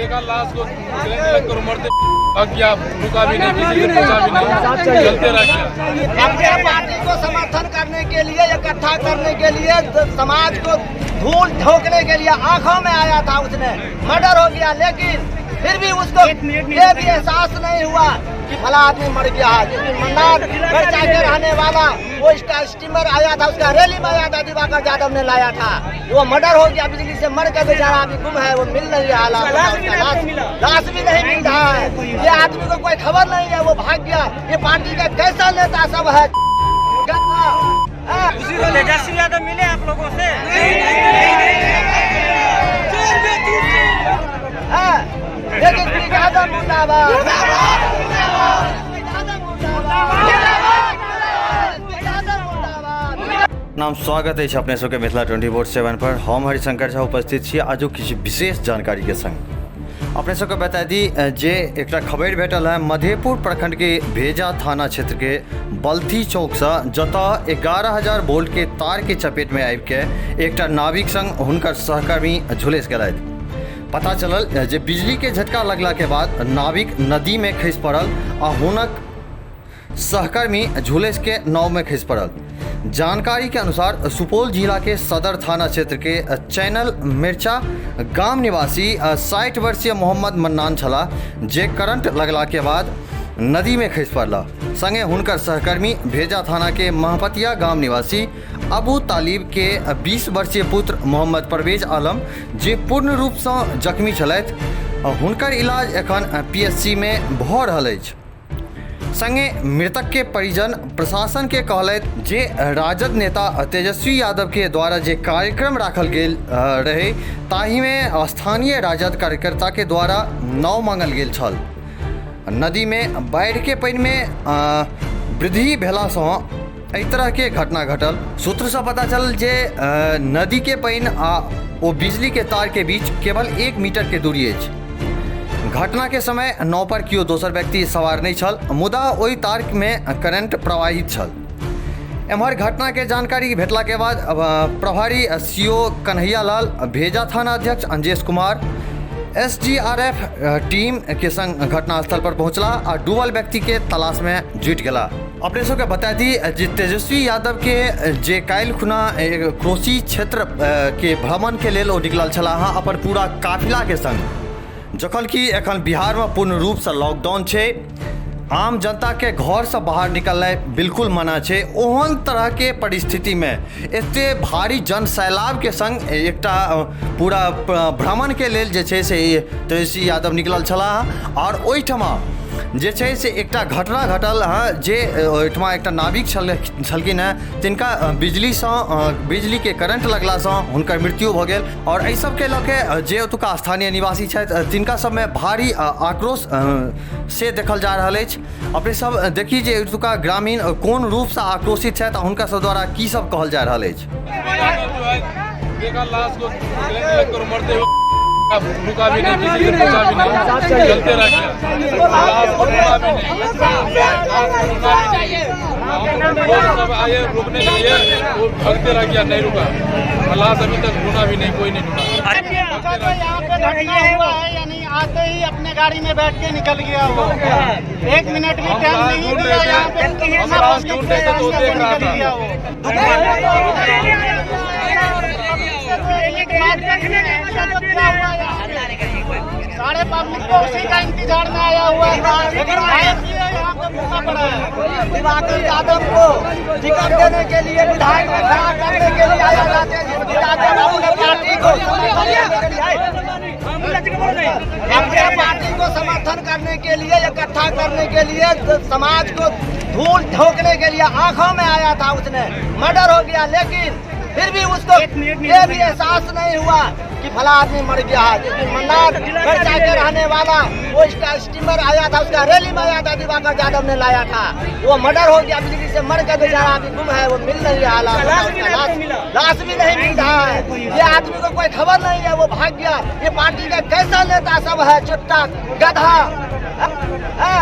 देखा लाश को करंट लगकर मरते भाग गया, रुका भी नहीं, किसी ने पूछा भी नहीं, चलते रह गया। अपने पार्टी को समर्थन करने के लिए, इकट्ठा करने के लिए, समाज को धूल झोंकने के लिए आंखों में आया था, उसने मर्डर हो गया, लेकिन फिर भी उसको ये भी एहसास नहीं हुआ कि फला आदमी मर गया है। लेकिन मन्नार खर्चा के रहने वाला वो इसका स्टीमर आया था, उसका रैली में आया था, दिवाकर यादव ने लाया था, वो मर्डर हो गया, बिजली से मर के बेचारा अभी गुम है, वो मिल नहीं रहा, लाश भी नहीं मिल रहा है। ये आदमी को कोई खबर नहीं है, वो भाग गया। ये पार्टी का कैसा नेता सब है? गधा है। तेजस्वी यादव मिले आप लोगों से? है। लेकिन यादव मुर्दाबाद, यादव मुर्दाबाद। नाम स्वागत अछि अपने सबके मिथिला 24/7 पर। हम हरिशंकर झा उपस्थित छी आजुक किछु विशेष जानकारी के संग। अपने सबके बता दी जे एकटा खबर भेटल है मधेपुर प्रखंड के भेजा थाना क्षेत्र के बल्थी चौक से, जतऽ 11,000 वोल्ट के तार के चपेट में आबि के एकटा नाविक संग हुनकर सहकर्मी झुलसि गेलथि। पता चलल जे बिजली के झटका लगला के बाद नाविक नदी में खसि पड़ल आ हुनक सहकर्मी झुलसि के नाव में खसि पड़ल। जानकारी के अनुसार सुपौल जिला के सदर थाना क्षेत्र के चैनल मिर्चा गाम निवासी 60 वर्षीय मोहम्मद मन्नान छलाह, जे करंट लगला के बाद नदी में खसि पड़ला। संगे हुनकर सहकर्मी भेजा थाना के महपतिया गाम निवासी अबू तालिब के 20 वर्षीय पुत्र मोहम्मद परवेज आलम, जे पूर्ण रूपसँ जख्मी छलथि, हुनकर इलाज एखन पीएचसी में भऽ रहल अछि। संगे मृतक के परिजन प्रशासन के कहलथि जे राजद नेता तेजस्वी यादव के द्वारा जे कार्यक्रम राखल गेल रहे ताहि में स्थानीय राजद कार्यकर्ता के द्वारा नाव मांगल गेल छल। नदी में बाढ़ि के पानि में वृद्धि भेलासँ एहि तरह के घटना घटल। सूत्रसँ पता चलल जे नदी के पानि आ ओ बिजली के तार के बीच केवल 1 मीटर के दूरी अछि। घटना के समय नाव पर केओ दोसर व्यक्ति सवार नहि छल, मुदा ओहि तार में करंट प्रवाहित छल। एम्हर घटना के जानकारी भेटला के बाद प्रभारी सीओ कन्हैया लाल, भेजा थाना अध्यक्ष अंजेश कुमार, एसडीआरएफ टीम के संग घटनास्थल पर पहुंचला आ डूबल व्यक्ति के तलाश में जुटि गेला। अपने सबके बता दी जे तेजस्वी यादव के जे काल्हि खुना कोसी क्षेत्र के भ्रमण के लेल ओ निकलल छलाह हँ अपन पूरा काफिला के संग, जखन कि एखन बिहार में पूर्ण रूप से लॉकडाउन छै, आम जनता के घर से बाहर निकलनाइ बिल्कुल मना छै। ओहन तरह के परिस्थिति में एते भारी जन सैलाब के संग एकटा पूरा भ्रमण के लेल जे छै से तेजस्वी यादव निकलल छलाह और ओहिठमा जे छै से एकटा घटना घटल हँ, जे ओहिठमा एकटा नाविक छलखिन हँ, तिनका बिजली के करंट लगलासँ हुनकर मृत्यु भऽ गेल। और एहि सबके लऽ के जे ओतुका स्थानीय निवासी छथि तिनका सबमे भारी आक्रोश से देखल जा रहल अछि। अपने सब देखी जे ओतुका ग्रामीण कोन रूपसँ आक्रोशित छथि आ हुनका सब द्वारा की सब कहल जा रहल अछि। देखा लाश को करंट लगकर मरते हुए रुका भी नहीं, किसी ने पूछा भी नहीं, चलते रह गया। लाश को ढूंढा भी नहीं, लाश को ढूंढा भी नहीं। हम लोग सब आए रुकने के लिए, वो भागते रह गया, नहीं रुका। लाश अभी तक ढूंढा भी नहीं, कोई नहीं ढूंढा। अच्छा, तो यहाँ पे घटना हुआ है, यानी आते ही अपने गाड़ी में बैठ के निकल गया वो, 1 मिनट भी हम टाइम लाश नहीं ढूंढ दिया। रहे यहाँ पे थे, हम लाश ढूंढ रहे थे तो वो देख रहा निकल था। गया वो। सारे पब्लिक को उसी का इंतजार में आया हुआ है, लेकिन यहाँ पे भूखा पड़ा है। दिवाकर यादव को टिकट देने के लिए, विधायक में खड़ा करने के लिए आया था तेजस्वी यादव अपने पार्टी को समर्थन करने के लिए आए। अपने पार्टी को समर्थन करने के लिए, इकट्ठा करने के लिए, समाज को धूल झोंकने के लिए आंखों में आया था, उसने मर्डर हो गया, लेकिन फिर भी उसको ये भी एहसास नहीं हुआ कि फला आदमी मर गया है। लेकिन मन्नार खर्चा के रहने वाला वो इसका स्टीमर आया था, उसका रैली में आया था, दिवाकर यादव ने लाया था, वो मर्डर हो गया, बिजली से मर के बेचारा अभी गुम है, वो मिल नहीं रहा, लाश भी नहीं मिल रहा है। ये आदमी को कोई खबर नहीं है, वो भाग गया। ये पार्टी का कैसा नेता सब है, चुट्टा गधा है।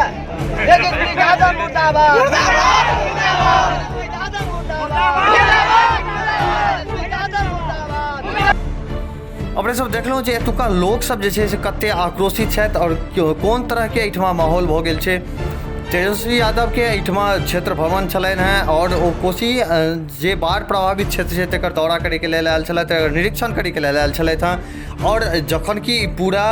लेकिन यादव मुर्दाबाद, यादव मुर्दाबाद, यादव मुर्दाबाद। अपने सब देखलहुँ जे एतुका लोकसभ जे छै से कतेक आक्रोशित छथि आओर कोन तरहके एहिठमा माहौल भऽ गेल छै। तेजस्वी यादवके एहिठमा क्षेत्र भ्रमण छलनि हेँ आओर ओ कोसी जे बाढ़ि प्रभावित क्षेत्र छै तकर दौरा करैके लेल आयल छलथि, निरीक्षण करैके लेल आयल छलथि हेँ। आओर जखन कि पूरा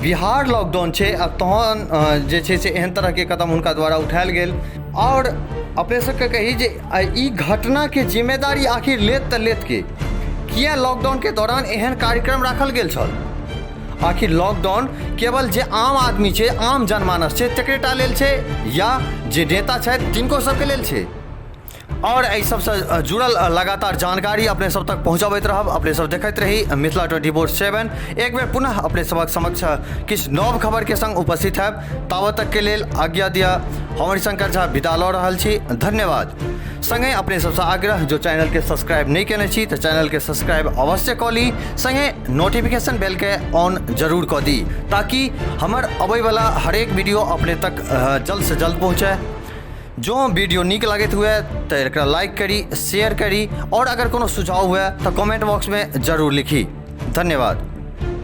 बिहार लॉकडाउन छै आ तहन जे छै से एहन तरहके कदम हुनका द्वारा उठायल गेल। आओर अपने सबके कही जे ई घटनाके जिम्मेदारी आखिर लेत तऽ लेत के? किया लॉकडाउनके दौरान एहन कार्यक्रम राखल गेल छल? आखिर लॉकडाउन केवल जे आम आदमी छै, आम जनमानस छै, तकरे टा लेल छै या जे नेता छथि तिनको सबके लेल छै? आओर एहि सबसँ जुड़ल लगातार जानकारी अपने सब तक पहुँचबैत रहब। अपने सब देखैत रही मिथिला 24/7। एक बेर पुनः अपने सबक समक्ष किछु नव खबरके संग उपस्थित हैब, ताबत तकके लेल आज्ञा दिअ, हम हरिशंकर झा विदा लऽ रहल छी। धन्यवाद। संगे अपने सबसँ आग्रह, जो चैनलके सब्सक्राइब नहि केने छी तऽ चैनलके सब्सक्राइब अवश्य कऽ ली, संगे नोटिफिकेशन बेलके ऑन जरूर कऽ दी ताकि हमर अबैवला हरेक वीडियो अपने तक जल्दसँ जल्द पहुँचै। जँ वीडियो नीक लगैत हुए तऽ एकरा लाइक करी, शेयर करी और अगर कोनो सुझाव हुए तऽ कमेंट बॉक्समे जरूर लिखी। धन्यवाद।